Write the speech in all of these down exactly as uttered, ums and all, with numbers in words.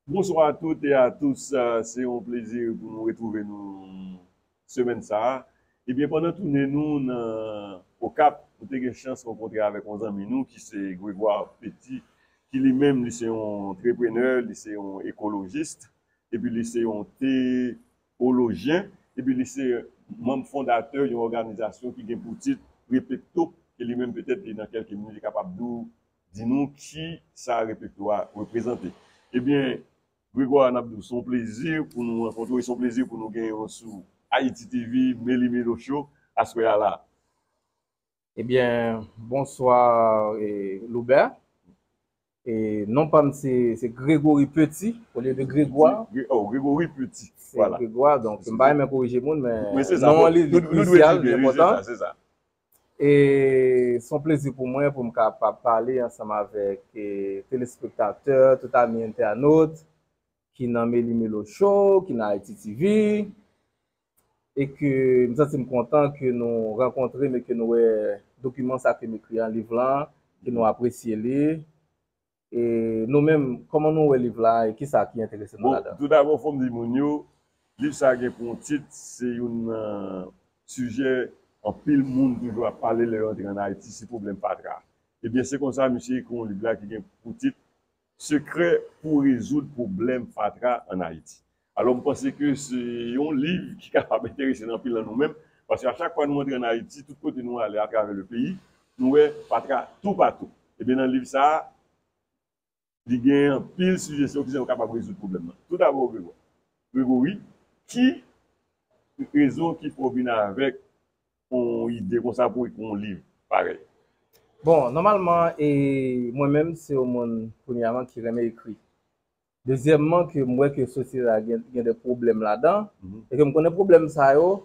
Bonsoir à toutes et à tous. Euh, c'est un plaisir pour nous retrouver nous semaine ça. Ebyen, pandan tounen nou nan Okap, nou te gen chans rankontre avèk yon zanmi nou ki se Grégoire Petit, ki li menm, li se yon antreprenè, li se yon ekolojis, epi li se yon teyolojyen, epi li se manm fondatè yon òganizasyon ki gen pou tit Repekto, ke li menm petèt li nan kèlke minit li kapab di w, di nou ki sa Repekto a reprezante. Ebyen, Grégoire, n ap di w, se yon plezi pou nou rankontre w, se yon plezi pou nou genyen w sou Haïti T V, Meli Melo Show, aswè a la. Ebyen, bonswa, eh, Loubert. E non pa m se, se Grégory Petit, olye de Grégoire. Petit, Gré- oh, Grégory Petit. Se Grégoire, donk m pa renmen korije moun, men non an li, li kriziyal, li enpòtan. E se yon plezi pou mwen pou m kapab pale ansanm avèk, eh, telespektatè, tout ami entènot ki nan Meli Melo Show, ki nan Haïti T V, e ke m santi m kontan ke nou rankontre m e ke nou wè dokiman sa ke m ekri an, liv lan, ke nou apresye li. E nou menm, kòman nou wè liv la e kisa ki enterese nou ladan? Bon, toudabò, fò m di moun yo, liv sa gen pou yon tit, se youn nan sijè anpil moun toujou ap pale lè yo antre ann Ayiti, se pwoblèm fatra. Ebyen, se konsa misye ekri yon liv la ki gen pou tit Sekrè pou rezoud pwoblèm fatra ann Ayiti. Alò, m panse ke se yon liv ki kapab enterese anpil nan nou menm, paske a chak fwa nou antre ann Ayiti, tout kote nou ale atravè le peyi, nou wè fatra toupatou. Ebyen, nan liv sa a, li gen anpil sijesyon kijan yo kapab rezoud pwoblèm nan. Toudabò, Grégoire, Grégory, ki rezon ki fè w vin avèk yon ide konsa pou ekri yon liv parèy? Bon, nòmalman, e mwen menm, se yon moun, premyèman, ki renmen ekri. Dezyèmman, ke m wè ke sosyete a gen, gen de pwoblèm ladan, e ke m konnen pwoblèm sa yo,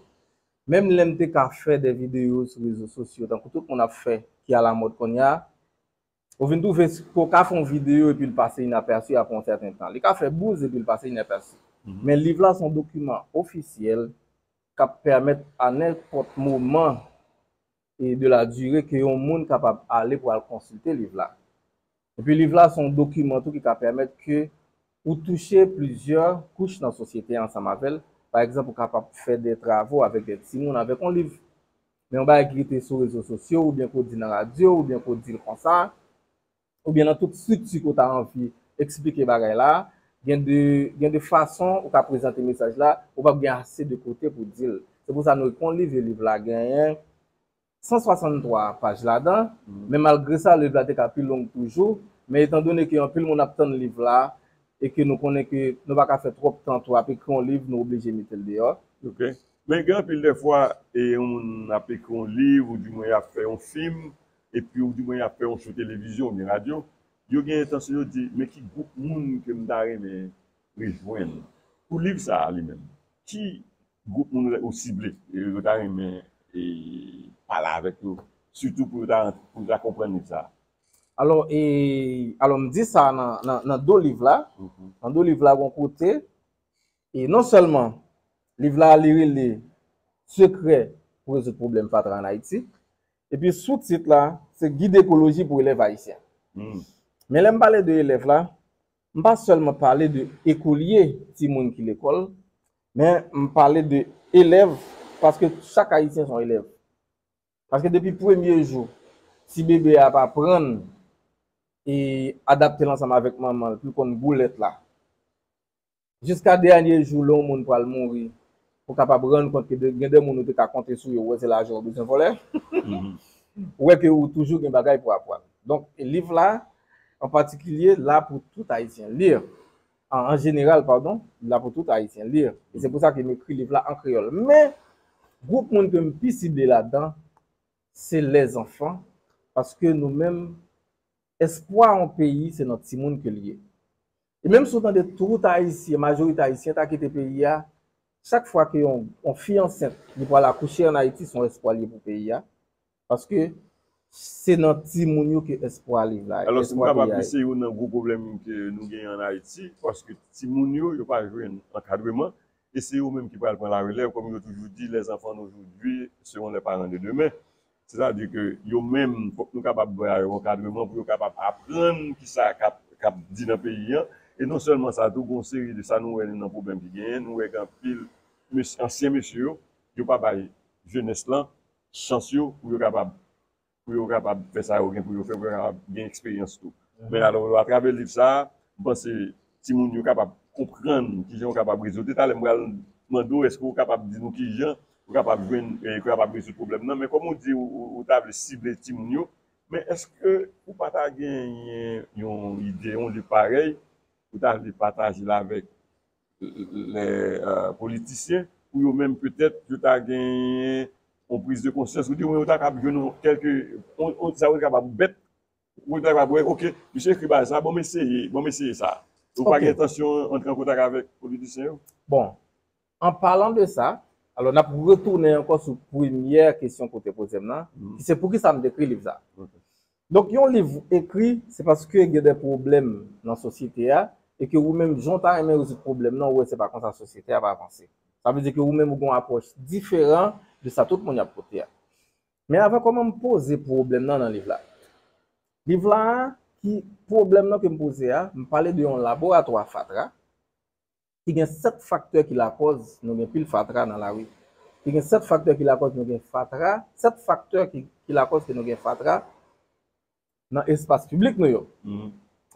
menm lè m te ka fè de videyo sou rezo sosyo, tankou tout moun ap fè, ki alamòd kounye a, ou vin twouve ke w ka fè yon videyo epi l pase inapèsi apre yon sèten tan. Li ka fè bouz epi l pase inapèsi. Men liv la se yon dokiman ofisyèl k ap pèmèt a nenpòt moman e de la dire ke yon moun kapab ale pou al konsilte liv la. Epi liv la se yon dokiman tou ki ka pèmèt ke ou touche plizyè kouch nan sosyete a ansanm avè l. Pa egzanp, ou kapab fè de travo avèk de timoun avèk yon liv. Men yon bagay ki rete sou rezo sosyo, oubyen ke w di nan radyo, oubyen ke w di l konsa, oubyen nan tout estrikti ke w ta anvi eksplike bagay la, gen de, gen de fason ou ka prezante mesaj la, ou p ap gen ase de kote pou di l. Se pou sa nou ekri yon liv, e liv la genyen san swasanntwa paj ladan, men malgre sa, liv la te ka pi long toujou, men etandone ke anpil moun ap tann liv la, e ke nou konnen ke nou pa ka fè twòp tan tou ap ekri yon liv, nou oblije mete l deyò. Ok. Men gen anpil de fwa, e yon moun ap ekri yon liv, oudimwen y ap fè yon fim, epi oudimwen y ap fè yon show televizyon oubyen radyo, yo gen entansyon yo di, men ki gwoup moun ke m ta renmen rejwenn pou liv sa a li menm? Ki gwoup moun ou sible, e, yo ta renmen, e, pale avèk yo, sitou pou yo ta, pou yo ta konprann liv sa a? Alò, e, alò, m di sa nan, nan, nan do liv la. Nan do liv la, gon kote, e non sèlman liv la, li rele Sekrè pou rezoud pwoblèm fatra ann Ayiti, epi soutit la, se Gid ekoloji pou elèv ayisyen. Men lè m pale de elèv la, m pa sèlman pale de ekolye, timoun ki lekòl, men m pale de elèv, paske chak ayisyen se yon elèv. Paske depi premye jou, ti bebe a ap aprann e adapte l ansanm avèk manman l pou l konn gou lèt la. Jiska dènye jou lè yon moun pral mouri, pou w kapab rann kont ke de, gen de moun ou te ka konte sou yo, ou wè se lajan ou bezwen vòlè. Ou wè ke ou toujou gen bagay pou aprann. Donk, liv la, an patikilye, la pou tout Ayisyen. Li, an, an jeneral, padon, la pou tout Ayisyen. Li, e se pou sa ke m ekri liv la an kreyòl. Men, gwoup moun ke m pi sible ladan, se lèzanfan, paske nou menm, espwa yon peyi, se nan timoun ke l ye. E menm si w tande tout Ayisyen, majorite Ayisyen ta kite peyi a, chak fwa ke yon, yon fi ansent, li pral akouche ann Ayiti, se yon espwa l ye pou peyi a. Paske se nan timoun yo ke espwa liv la ye, espwa peyi a ye. Alò, si m kapab di, se youn nan gwo pwoblèm ke nou genyen ann Ayiti, paske timoun yo, yo pa jwenn ankadreman, e se yo menm ki pral pran larelèv, kòm yo toujou di, les enfants d'aujourd'hui seront les parents de demain. Sètadi ke yo menm, fòk nou kapab ba yo ankadreman pou yo kapab aprann kisa k ap, k ap di nan peyi an, E non sèlman sa, tou gon seri de sa nou wè nan pwoblèm ki genyen, nou wè gen anpil mesye, ansyen mesye yo, yo pa bay jenès lan chans yo pou yo kapab pou yo kapab fè sa yo gen pou yo fè, pou yo kapab gen eksperyans tou. Men alò, atravè liv sa a, m panse timoun yo kapab konprann kijan yo kapab rezoud. Talè m pral mande w, èske w kapab di nou kijan ou kapab jwenn, eh, ou kapab rezoud pwoblèm nan? Men kòm ou di, ou, ou, ou ta vle sible timoun yo, men èske ou pa ta genyen yon ide, yon liv parèy, ou ta vle pataje l avèk lè, euh, politisyen, pou yo menm petèt, yo ta genyen yon priz de konsyans, ou di, yo ta kab jwenn yon kèlke, yon, yon, sa yo kapab bèt, ou ta kab wè, ok, misye ekri bagay sa, bon, m eseye, bon, m eseye sa. Ou pa gen entansyon antre an kontak avèk politisyen yo? Bon, an palan de sa, alò, n ap retounen ankò sou premyè kesyon ke w te poze m nan, ki se poukisa m te ekri liv sa. Donk, yon liv ekri, se paske gen de pwoblèm nan sosyete a, e ke ou menm, jan w ta renmen rezoud pwoblèm nan, ou wè se pa konsa sosyete a ap avanse. Sa vle di ke ou menm, ou gen yon apwòch diferan de sa tout moun ap pote a. Men avan, kòman m poze pwoblèm nan nan liv la? Liv la a, ki pwoblèm nan ke m poze a, m pale de yon laboratwa fatra, ki gen sèt faktè ki lakòz nou gen pil fatra nan lari. Ki gen sèt faktè ki lakòz nou gen fatra, sèt faktè ki, ki lakòz ke nou gen fatra nan espas piblik nou yo.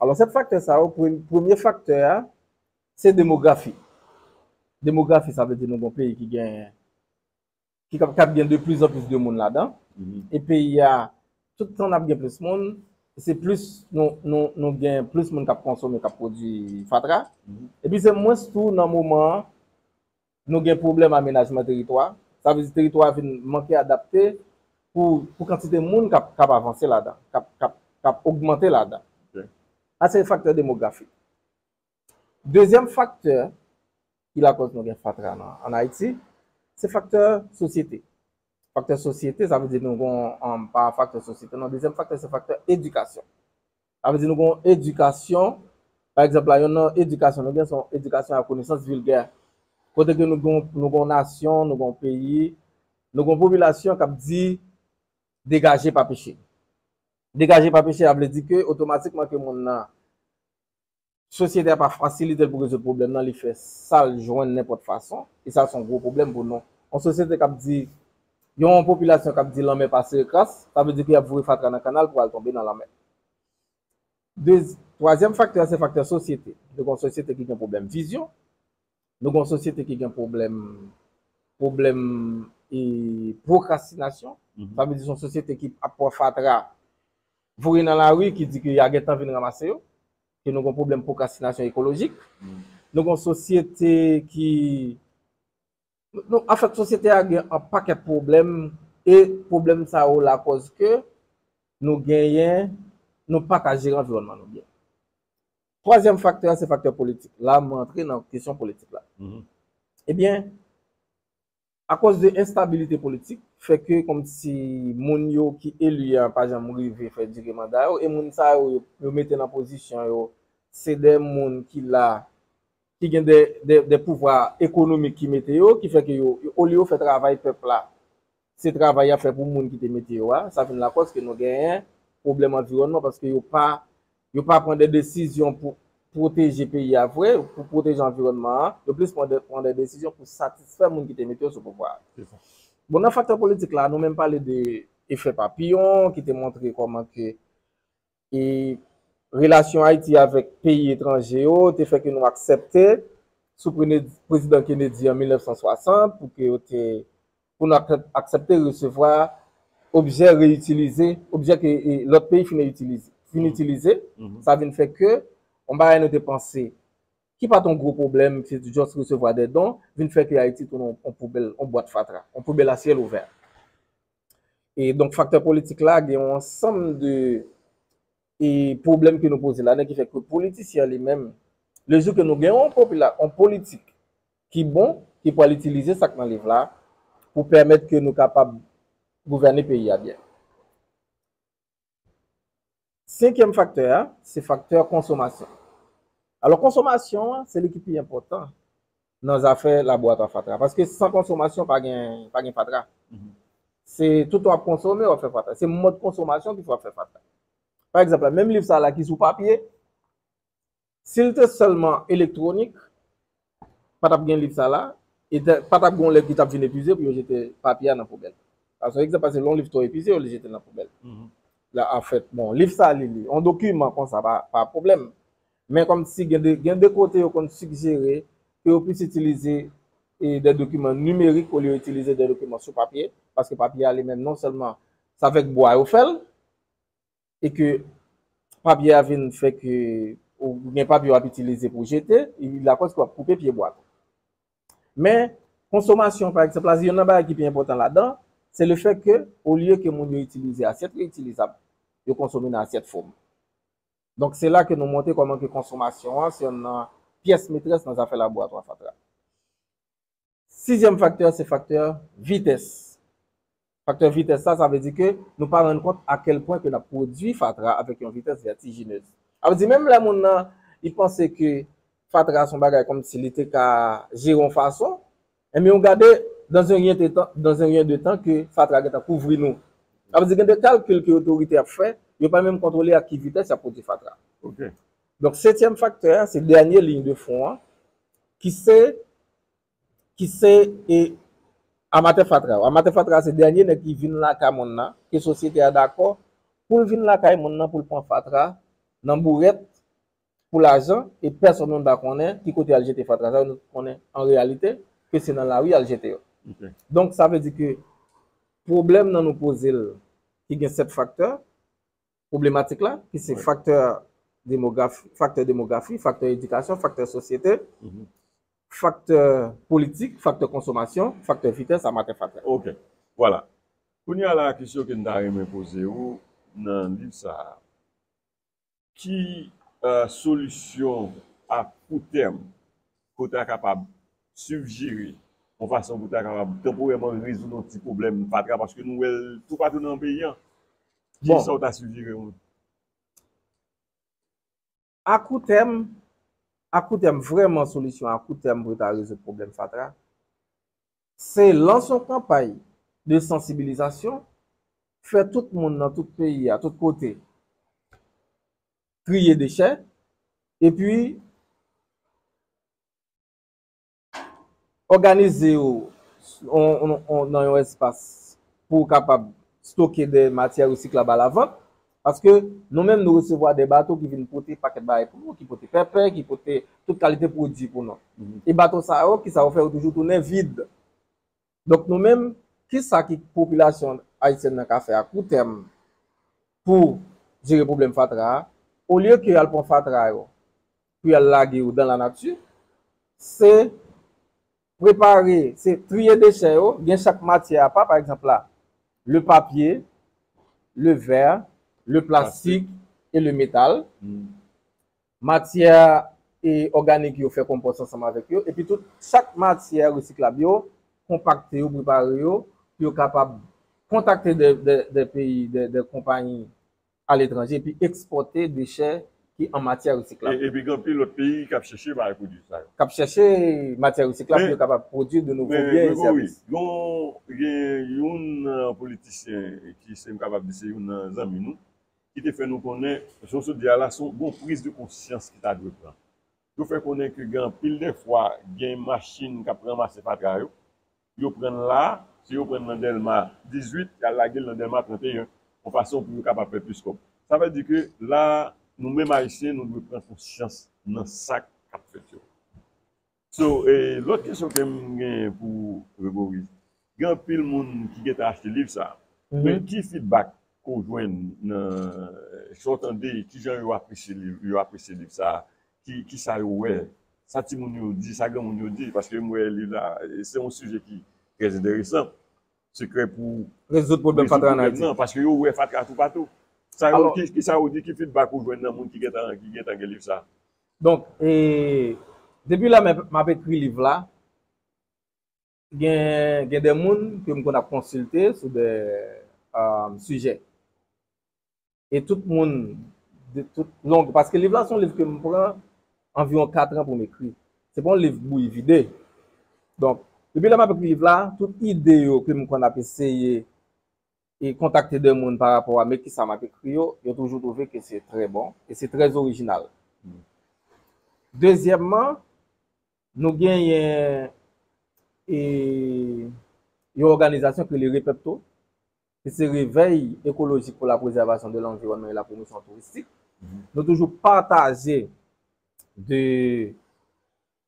Alò, sèt faktè sa yo, pre- premye faktè a, se demografi. Demografi, sa vle di nou gen yon peyi ki gen ki k ap, k ap gen de plus en plus de moun ladan. E peyi a, tout tan n ap gen plis moun, se plis nou, nou, nou gen plis moun k ap konsome, k ap pwodui fatra. Epi se mwens tou nan moman an, nou gen pwoblèm amenajman teritwa. Sa vle di teritwa a vin manke adapte pou, pou kantite moun k ap, k ap avanse ladan, k ap, k ap, k ap ogmante ladan. Sa se faktè demografik. Dezyèm faktè ki lakòz nou gen fatra nan, ann Ayiti, se faktè sosyete. Faktè sosyete, sa vle di nou gon, um, pa faktè sosyete, non, dezyèm faktè se faktè edikasyon. Sa vle di nou gon edikasyon, pa egzanp la, youn nan edikasyon nou gen, se yon edikasyon a konesans vilgè. Kote ke nou gon, nou gon nasyon, nou gon peyi, nou gon popilasyon k ap di, degaje pa peche. Degaje pa peche, sa vle di ke otomatikman ke moun nan sosyete a pa fasilite l pou rezoud pwoblèm nan, li fè sa l jwenn nenpòt fason, e sa se yon gwo pwoblèm pou nou. Yon sosyete k ap di, yon popilasyon k ap di lanmè pa sere kras, sa vle di ke y ap voye fatra nan kanal pou al tonbe nan lanmè. De, twazyèm faktè a, se faktè sosyete. Nou gen yon sosyete ki gen pwoblèm vizyon, nou gen yon sosyete ki gen pwoblèm, pwoblèm e pwokrastinasyon. Sa vle di se yon sosyete ki ap pran fatra voye nan lari, ki di ke y a gentan vin ranmase yo, ke nou gen yon pwoblèm pwokrastinasyon ekolojik. Nou gen yon sosyete ki, nou, anfèt, sosyete a gen yon pakèt pwoblèm, e pwoblèm sa yo lakòz ke nou genyen, nou pa ka jere anviwònman nou byen. Twazyèm faktè a, se faktè politik. La, mwen antre nan kesyon politik la. Ebyen, akoz de enstabilite politik, fè ke kòmsi moun yo ki eli a pa janm rive fè dire manda yo, e moun sa yo, yo, yo mete nan pozisyon yo, se de moun ki la, ki gen de, de, de pouvwa ekonomik ki mete yo, ki fè ke yo, yo, olye yo fè travay pèp la, se travay y ap fè pou moun ki te mete yo a, sa vin lakòz ke nou genyen pwoblèm anviwònman, paske yo pa, yo pa pran de desizyon pou pwoteje peyi a vre, pou pwoteje anviwònman an, yo plis pran de, pran de desizyon pou satisfè moun ki te mete yo sou pouvwa a. Bon, nan faktè politik la, nou menm pale de efè papiyon, ki te montre kòman ke, e, relasyon Ayiti avèk peyi etranje yo te fè ke nou aksepte, sou prene-, prezidan Kennedy an mil nèf san swasant, pou ke yo te, pou nou ak-, aksepte resevwa objè reyitilize, objè ke, e, lòt peyi fin itilize, fin itilize. Sa vin fè ke yon bagay nou te panse ki pa t yon gwo pwoblèm, se just resevwa de don, vin fè ke Ayiti tounen yon, yon poubèl, yon bwat fatra, yon poubèl a syèl ouvè. E donk, faktè politik la gen yon ansanm de, e, pwoblèm ke nou poze ladan ki fè ke politisyen an li menm, lejou ke nou gen yon popila-, yon politik ki bon, ki pral itilize sa k nan liv la pou pèmèt ke nou kapab gouvène peyi a byen. Senkyèm faktè a, se faktè konsomasyon. Alò, konsomasyon an, se li ki pi enpòtan nan zafè laboratwa fatra. Paske san konsomasyon, pa gen, pa gen fatra. Se tout w ap konsome, w ap fè fatra. Se mòd konsomasyon ki fè w ap fè fatra. Pa egzanp, la, menm liv sa la ki sou papye, Si l te sèlman elektwonik, pa t ap gen liv sa la, e te- pa t ap gen yon lè ki t ap vin epize pou yo jete papye a nan poubèl. Sa se yon egzanp, paske lè yon liv twò epize, yo jete l nan poubèl. La, anfèt, bon, liv sa li li, yon dokiman konsa, pa, pa pwoblèm. Men kòmsi gen de, gen de kote yo konn sigjere ke yo plis itilize e de dokiman nimerik olye yo itilize de dokiman sou papye, paske papye a li menm non sèlman se avèk bwa yo fè l, e ke papye a vin fè ke ou gen papye w ap itilize pou jete, e lakòz ke w ap koupe pye bwa tou. Men, konsomasyon, pa egzanp, la, youn nan bagay ki pi enpòtan ladan, se le fè ke, olye ke moun yo itilize asyèt reytilizab, yo konsome nan asyèt fòm. Donk, se la ke nou montre kòman ke konsomasyon an, se youn nan pyès metrès nan zafè laboratwa fatra. Sizyèm faktè, se faktè vitès. Faktè vitès sa, sa vle di ke nou pa rann kont a kèl pwen ke n ap pwodui fatra avèk yon vitès vètijinez. Sa vle di, menm lè moun nan, li panse ke fatra se yon bagay kòmsi li te ka jere yon fason, enben, ou gade, dans un rien de temps, dans un rien de temps, ke fatra gentan kouvri nou. Sa vle di, gen de kalkil ke otorite ap fè, yo pa menm kontwole ak ki vitès y ap pwodui fatra. Donk, setyèm faktè a, se dènye liy de fon an, ki se, ki se, e, amatè fatra yo. Amatè fatra se dènye nèg ki vin lakay moun nan, ke sosyete a dakò pou l vin lakay moun nan, pou l pran fatra nan bourèt, pou lajan, e pèsonn moun pa konnen ki kote al jete fatra sa yo, nou konnen an reyalite ke se nan lari al jete yo. Donk, sa vle di ke pwoblèm nan nou poze l, ki gen sèt faktè, pwoblematik la, ki se faktè demografi, faktè demografi, faktè edikasyon, faktè sosyete, faktè politik, faktè konsomasyon, faktè vitès, amatè fatra. Ok, vwala. Kounye a la, kesyon ke m ta renmen poze ou nan liv sa a, ki, eh, solisyon a kou tèm ke w ta kapab sijere yon fason pou w ta kapab tanporèman rezoud yon ti pwoblèm fatra, paske nou wè l toupatou nan peyi a? Kisa w ta sijere moun? A kou tèm, a kou tèm, vrèman solisyon a kou tèm pou yo ta rezoud pwoblèm fatra, se lanse yon kanpay de sansibilizasyon, fè tout moun nan tout peyi a, tout kote, triye dechè, epi òganize yo on- on- on- nan yon espas pou w kapab stoke de matyè resiklab alavant. Paske nou menm, nou resevwa de bato ki vin pote pakèt bagay pou nou, ki pote pèpè, ki pote tout kalite pwodui pou nou. E bato sa yo, kisa yo fè? Yo toujou tounen vid. Donk, nou menm, kisa ki popilasyon ayisyèn nan ka fè a kou tèm pou jere pwoblèm fatra a? Olye ke y al pran fatra yo, pou y al lage yo dan lanati, se prepare, se triye dechè yo, gen chak matyè apa, pa egzanp la, le papye, le vè, le plastik e le metal. Matyè, e, òganik yo fè konpòs ansanm avèk yo, epi tout, chak matyè resiklab yo, konpakte yo, prepare yo, pou yo kapab kontakte de, de, de peyi, de, de konpayi aletranje, epi ekspòte dechè ki an matyè resiklab. E- epi gen anpil lòt peyi k ap chèche bagay pwodui sa yo. K ap chèche matyè resiklab pou yo kapab pwodui de nouvo byen e sèvis. Gen youn nan politisyen ki se m kapab di se youn nan zanmi nou, ki te fè nou konnen, jan w sot di a la, se yon bon priz de konsyans ki ta dwe pran. Yo fè konnen ke gen anpil de fwa, gen machin k ap ranmase fatra yo, yo pran l la, si yo pran l nan Dèlma dizuit, y al lage l nan Dèlma trannteyen, yon fason pou yo kapab fè plis kòb. Sa vle di ke la, nou menm Ayisyen, nou dwe pran konsyans nan sa k ap fèt yo. So, e, lòt kesyon ke m gen pou Gregory, gen anpil moun ki gentan achte liv sa a. Men ki feedback ke w jwenn nan, sa w tande, kijan yo apresye liv, yo apresye liv sa a, ki, kisa yo wè, sa timoun yo di, sa granmoun yo di, paske m wè liv la, se yon sijè ki trè enteresan. Sekrè pou rezoud pwoblèm fatra an Ayiti. Paske yo wè fatra toupatou. Sa yo, ki, kisa yo di, ki feedback ou jwenn nan moun ki gentan, ki gentan gen liv sa? Donk, e, depi lè m, m ap ekri liv la, gen, gen de moun ke m konn ap konsilte sou de, um, sijè. E tout moun, de tout long, paske liv la se yon liv ke m pran anviwon kat an pou m ekri. Se pa yon liv bouyi vide. Donk, depi lè m ap ekri liv la, tout ide yo ke m konn ap eseye e kontakte de moun pa rapò a men kisa m ap ekri yo, yo toujou twouve ke se trè bon e se trè orijinal. Dezyèmman, nou genyen e, yon òganizasyon ki rele Repepto, ki se Réveil écologique pour la préservation de l'environnement et la promotion touristique. Nou toujou pataje de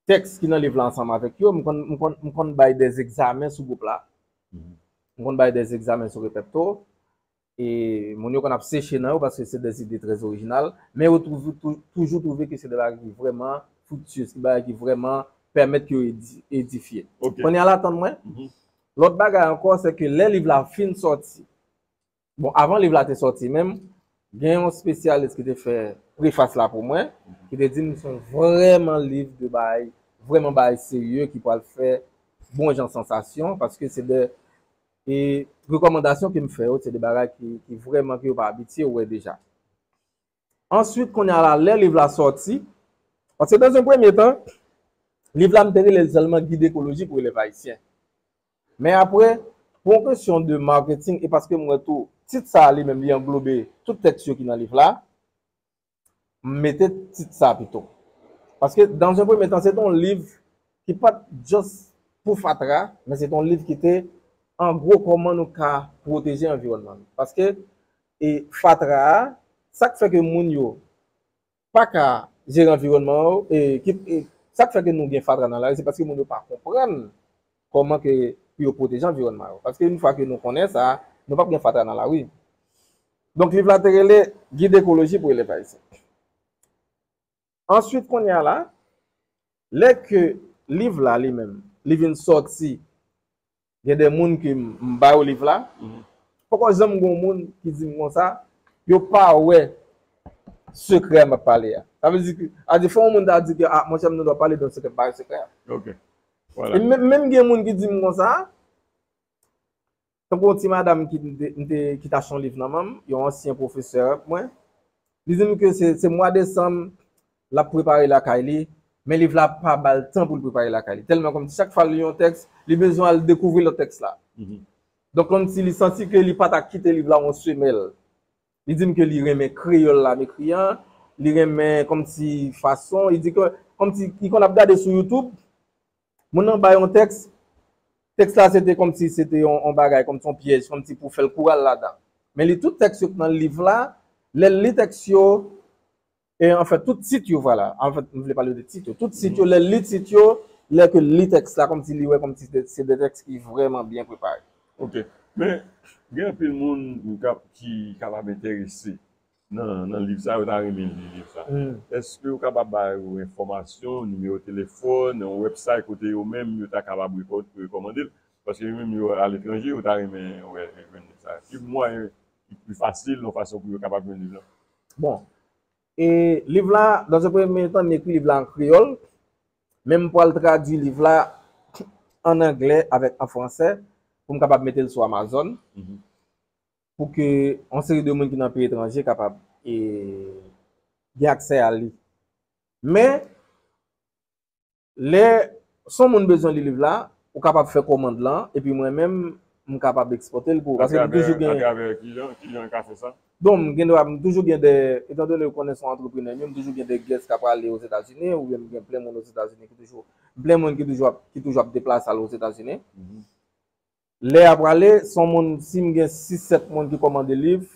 tèks ki nan liv la ansanm avèk yo. M konn, m konn, m konn bay de egzamen sou gwoup la. M konn bay de egzamen sou Repepto. E moun yo konn ap seche nan yo paske se de ide trè orijinal. Men yo toujou, tou- toujou twouve ke se de bagay ki vrèman friktyez, ki bagay ki vrèman pèmèt ke yo edi- edifye. Ok. Kounye a la, tann mwen. Lòt bagay ankò, se ke lè liv la fin sòti, bon, avan liv la te sòti menm, gen yon espesyalis ki te fè prefas la pou mwen, ki te di m se yon vrèman liv de bagay, vrèman bagay serye ki pral fè bon jan sansasyon, paske se de e rekòmandasyon ke m fè yo, se de bagay ki, ki vrèman ke yo pa abitye wè deja. Answit, kounye a la, lè liv la sòti, paske dans un premier temps, liv la m te rele l sèlman Guide écologique pour élèves haïtiens. Men apre, pou yon kesyon de marketing, e paske m wè tou, tit sa a li menm, li anglobe tout tèks yo ki nan liv la, m mete tit sa pito. Paske dans un premier temps, se te yon liv ki pa t just pou fatra, men se te yon liv ki te, an gwo, kòman nou ka pwoteje anviwònman nou. Paske e fatra a, sa k fè ke moun yo pa ka jere anviwònman yo, e, ki, e, sa k fè ke nou gen fatra nan lari, se paske moun yo pa konprann kòman ke pou yo pwoteje anviwònman yo. Paske yon fwa ke nou konnen sa, nou p ap gen fatra nan lari. Donk, liv la te rele Guide écologique pour élèves haïtiens. Answit, kounye a la, lè ke liv la li menm, li vin sòti, gen de moun ke m, m ba yo liv la, poko janm gen yon moun ki di m konsa, yo pa wè sekrè m ap pale a. Sa vle di ke, a di fò yon moun ta di ke, a, monchè, m nan dwa pale de yon sekrè, m pa wè sekrè a. Ok. E menm, menm gen moun ki di m konsa, tankou yon ti madanm ki, m te, m te, ki t achte yon liv nan men m, yon ansyen pwofesè mwen. Li di m ke se, se mwa desanm, l ap prepare lakay li, men liv la pa ba l tan pou l prepare lakay li. Tèlman kòmsi chak fwa l li yon tèks, li bezwen al dekouvri lòt tèks la. Donk, kòmsi li santi ke li pa ta kite liv la yon semèl. Li di m ke li renmen kreyòl l ap ekri an, li renmen kòmsi fason, li di ke kòmsi li konn ap gade sou YouTube, moun nan bay yon tèks, tèks la se te kòmsi se te yon, yon bagay, kòmsi yon pyèj, kòmsi pou fè l kou al ladan. Men li tout tèks yo k nan liv la, lè l li tèks yo, e anfèt, tout tit yo, vwala. Anfèt, m vle pale de tit yo. Tout tit yo, lè l li tit yo, lè ke l li tèks la, kòmsi li wè kòmsi se, se de tèks ki vrèman byen prepare. Ok. Men, gen anpil moun k ap, ki kapab enterese nan, nan liv sa, yo ta renmen li liv sa. Èske ou kapab ba yo enfòmasyon, nimewo telefòn, yon website kote yo menm yo ta kapab rekò-, rekòmande l? Paske yo menm yo aletranje, yo ta renmen wè, jwenn sa. Ki mwayen ki pi fasil, yon fason pou yo kapab jwenn liv la? Bon, e liv la, dans un premier temps, m ekri liv la an kreyòl, men m pral tradui liv la an anglè avèk an fransè pou m kapab mete l sou Amazon. Pou ke yon seri de moun ki nan peyi etranje kapab e, gen aksè a li. Men, lè si yon moun bezwen li liv la, ou kapab fè kòmand lan, epi mwen menm, m kapab ekspòte l pou ou. Paske m toujou gen. Atravè ki jan, ki jan ka fè sa? Bon, m gen dwa, m toujou gen de, etandone ou konnen se yon antreprenè m ye, m toujou gen de guest k ap ale Ozetazini, oubyen m gen plen moun Ozetazini ki toujou, plen moun ki toujou ap, ki toujou ap deplase al Ozetazini. Lè y ap prale, si yon moun, si m gen sis sèt moun ki kòmande liv,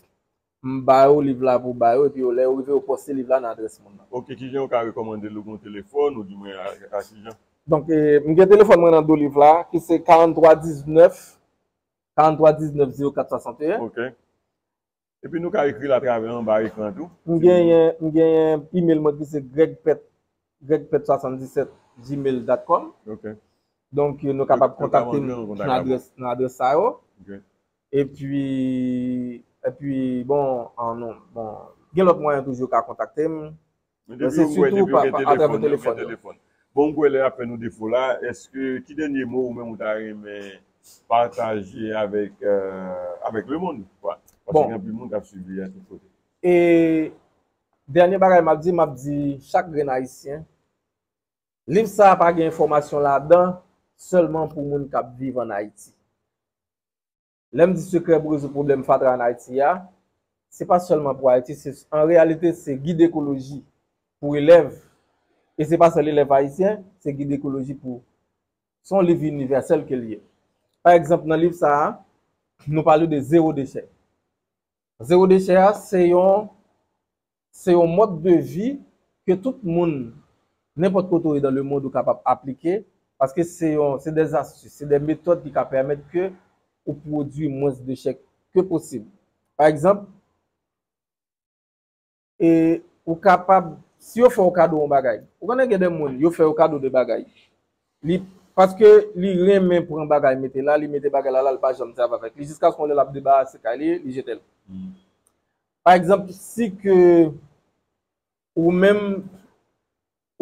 m ba yo liv la pou ba yo, epi yo, lè yo rive, yo poste liv la nan adrès moun nan. Ok, kijan yo ka rekòmande l? Ou gen yon telefòn, ou di mwen a, a kijan? Donk, e, m gen telefòn mwen nan do liv la, ki se karant twa diznèf, karant twa diznèf zewo kat swasanteyen. Ok. Epi nou ka ekri l atravè anba ekran tou. M genyen, m genyen email mwen ki se Greg Pet, Greg Pet swasanndisèt gmail dot com. Ok. Donk, nou kapab kontakte m nan adrès, nan adrès sa yo. Ok. Epi, epi, bon, an non, bon, gen lòt mwayen toujou ka kontakte m. Men depi ou wè, depi ou gen telefòn, ou gen telefòn. Bon, m kwè lè y ap fè nou defo la, èske, ki dènye mo ou menm ou ta renmen pataje avèk, euh, avèk lemonn, kwa? Paske gen anpil moun k ap swiv li a tout kote. E dènye bagay m ap di, m ap di chak grenn Ayisyen, liv sa a pa gen enfòmasyon ladan sèlman pou moun k ap viv ann Ayiti. Lè m di sekrè pou rezoud pwoblèm fatra ann Ayiti a, se pa sèlman pou Ayiti, se, an reyalite, se gid ekoloji pou elèv E se pa sèl elèv ayisyen, se gid ekoloji pou, se yon liv inivèsèl ke l ye. Pa egzanp, nan liv sa a, nou pale de zewo dechè. Zewo dechè a, se yon, se yon mòd de vi ke tout moun, nenpòt kote w ye dans le monde, ou kapab aplike, paske se yon, se des astuces, se des méthodes ki ka pèmèt ke ou pwodui mwens dechè ke posib. Pa egzanp, e ou kapab, si yo fè w kado yon bagay, ou konnen gen de moun, yo fè yo kado de bagay. Li, paske li renmen pran bagay mete la, li mete bagay la la, li pa janm sèvi avèk li, jiskaske yon lè l ap debarase kay li, li jete l. Pa egzanp, si ke ou menm,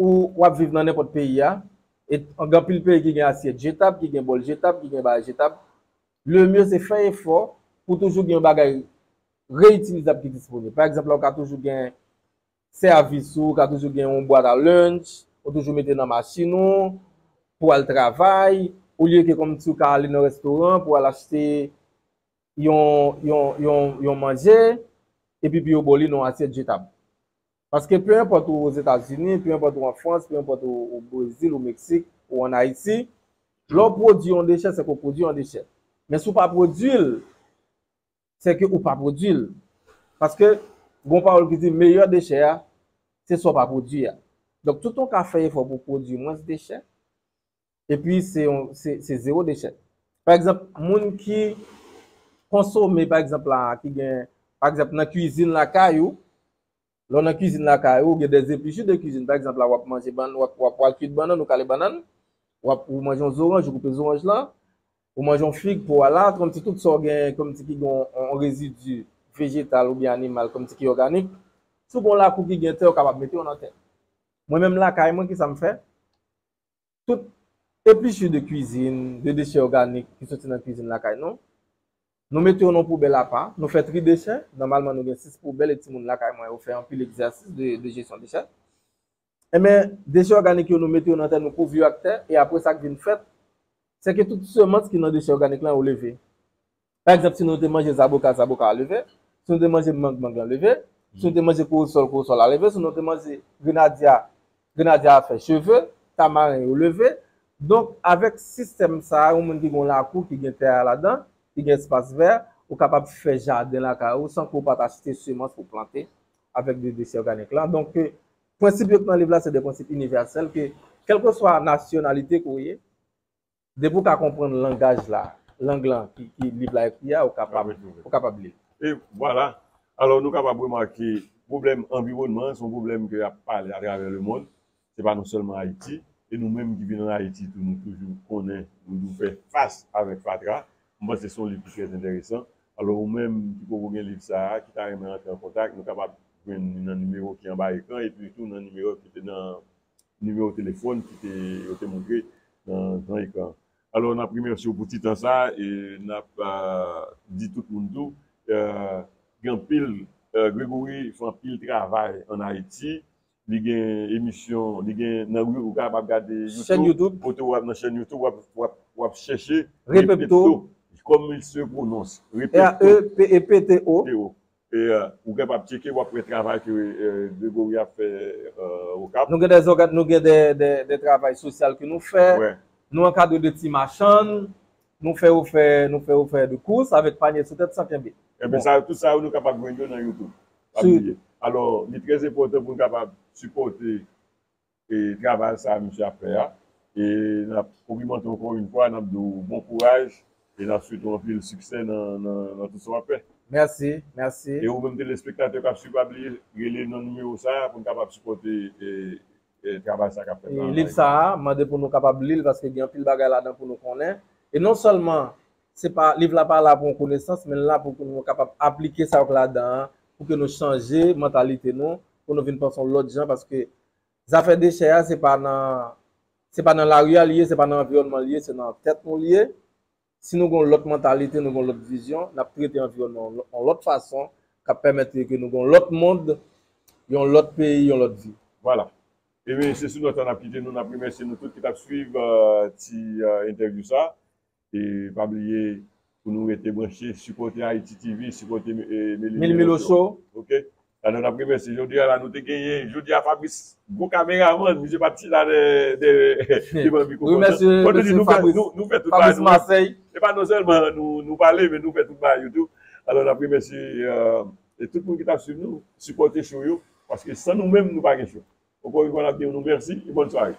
ou, w ap viv nan nenpòt peyi a, e gen anpil peyi ki gen asyèt jetab, ki gen bòl jetab, ki gen bagay jetab, le mieux se fè efò pou toujou gen yon bagay reyitilizab ki disponib. Pa egzanp, la, ou ka toujou gen sèvis ou, ou ka toujou gen yon bwat a lunch, ou toujou mete nan machin ou, pou al travay, olye ke kòmsi ou ka ale nan restoran pou al achte yon, yon, yon, yon manje, epi pou yo ba w li nan yon asyèt jetab. Paske pe enpòt ou Ozetazini, pe enpòt ou an Frans, pe enpòt ou, ou Brezil, ou Meksik, ou ann Ayiti, lè w pwodui yon dechè, se ke w pwodui yon dechè. Men si w pa pwodui l, se ke ou pa pwodui l. Paske, gen yon pawòl ki di, meyè dechè a, se sa w pa pwodui a. Donk, toutan w ka fè efò pou w pwodui mwens dechè, epi se yon, se, se zewo dechè. Pa egzanp, moun ki konsome, pa egzanp, la, ki gen, pa egzanp, nan kwizin lakay ou, lè w nan kwizin lakay ou, ou gen des épluchures de cuisine. Pa egzanp, la, w ap manje bann, w ap, w ap, w ap kwit bannann, ou kale bannann, w ap, ou manje yon zoranj, ou koupe zoranj lan, ou manje yon fig, pou w ala, kòmsi tout sa w gen, kòmsi ki gen yon, yon rezidi vejetal oubyen animal, kòmsi ki òganik. Si w gen yon lakou ki gen tè, ou kapab mete yo nan tè. Mwen menm lakay mwen, kisa m fè? Tout épluchures de cuisine, de déchets organiques ki soti nan kwizin lakay nou, nou mete yo nan yon poubèl apa, nou fè tri dechè, nòmalman nou gen sis poubèl e timoun lakay mwen yo fè anpil egzèsis de, de jesyon dechè. Enben, dechè òganik yo nou mete yo nan tè, nou kouvri yo ak tè, e apre sa k vin fèt, se ke tout semans ki nan dechè òganik lan yo leve. Pa egzanp, si nou te manje zaboka, zaboka a leve. Si nou te manje mang, mang lan leve. Si nou te manje korosòl, korosòl la leve. Si nou te manje grenadya, grenadya a fè cheve, tamaren yo leve. Donk, avèk sistèm sa a, yon moun ki gen yon lakou, ki gen tè a ladan, ki gen espas vè, ou kapab fè jaden lakay ou san ke w pa t achte semans pou plante avèk de dechè òganik lan. Donk, ke prensip yo k nan liv la, se de prensip inivèsèl ke, kèlkeswa nasyonalite ke w ye, depi w ka konprann langaj la, lang lan ki, ki liv la ekri a, ou kapab, ou kapab li l. E vwala. Alò, nou kapab remake pwoblèm anviwònman an, se yon pwoblèm ke y ap pale atravè lemonn. Se pa nou sèlman Ayiti. E nou menm ki vin ann Ayiti tou, nou toujou konnen, nou toujou fè fas avèk fatra. Mwen panse se yon liv ki trè enteresan. Alò, ou menm ki poko gen liv sa a, ki ta renmen rantre an kontak, nou kapab jwenn li nan nimewo ki anba ekran, epi tou nan nimewo ki te nan nimewo telefòn ki te, yo te montre nan, nan ekran. Alò, n ap remèsye w pou ti tan sa a, e n ap, ah, di tout moun tou, eh, gen anpil, eh, Gregory fè anpil travay ann Ayiti. Li gen emisyon, li gen nan, ou kapab gade YouTube. Chèn YouTube. Kote w ap nan chèn YouTube, w ap, w ap, w ap chèche Repepto. Repepto. Comme il se prononce. Repepto. R E P E P T O. P O. E, eh, ou kapab tcheke, w ap wè travay ke, eh, Gregory ap fè, eh, Okap. Nou gen de òga-, nou gen de, de, de travay sosyal ke nou fè. Wè. Nou ankadre de ti machann, nou fè yo fè, nou fè yo fè de kous avèk panye sou tèt san kenbe. Enben, bon, sa, tout sa yo nou kapab jwenn yo nan YouTube. Pa bliye. Alò, li trè enpòtan pou nou kapab sipòte e travay sa a misye ap fè a. E n ap konpliman w ankò yon fwa, n ap di w bon kouraj e n ap swete w anpil siksè nan, nan, nan tout sa w ap fè. Mèsi, mèsi. E ou menm telespektatè k ap swiv, pa bliye rele nan nimewo sa a pou n kapab sipòte e, e travay sa k ap fèt la. E liv sa a, mande pou nou kapab li l paske gen anpil bagay ladan pou nou konnen. E non sèlman se pa, liv la pa la pou yon konesans, men l la pou ke nou kapab aplike sa yo k ladan an, pou ke nou chanje mantalite nou, pou nou vin panse yon lòt jan, paske zafè dechè a, se pa nan, se pa nan lari a li ye, se pa nan anviwònman li ye, se nan tèt nou li ye. Si nou gen yon lòt mantalite, nou gen yon lòt vizyon, n ap trete anviwònman an yon lòt fason, k ap pèmèt ke nou gen yon lòt mond, yon lòt peyi, yon lòt vi. Vwala. Ebyen, se sou nòt sa n ap kite nou, n ap remèsye nou tout ki t ap swiv, eh, ti, eh, entèvyou sa. E pa bliye pou nou rete branche, sipòte Haiti T V, sipòte, eh, Meli Melo Show. Meli Melo Show. Ok? Alò, n ap remèsye jodi a la, nou te genyen, jodi a, Fabrice, gwo kameramann, misye pa t chita dèyè, dèyè, devan mikwo konsa. Mwen te di, nou fè, nou, nou fè tout bagay nou menm. E pa non sèlman nou, nou pale, men nou fè tout bagay yo tou. Alò, n ap remèsye, euh, e tout moun ki t ap swiv nou, sipòte show yo, paske san nou menm, nou pa gen show. Ankò yon fwa, n ap di nou mèsi e bòn sware.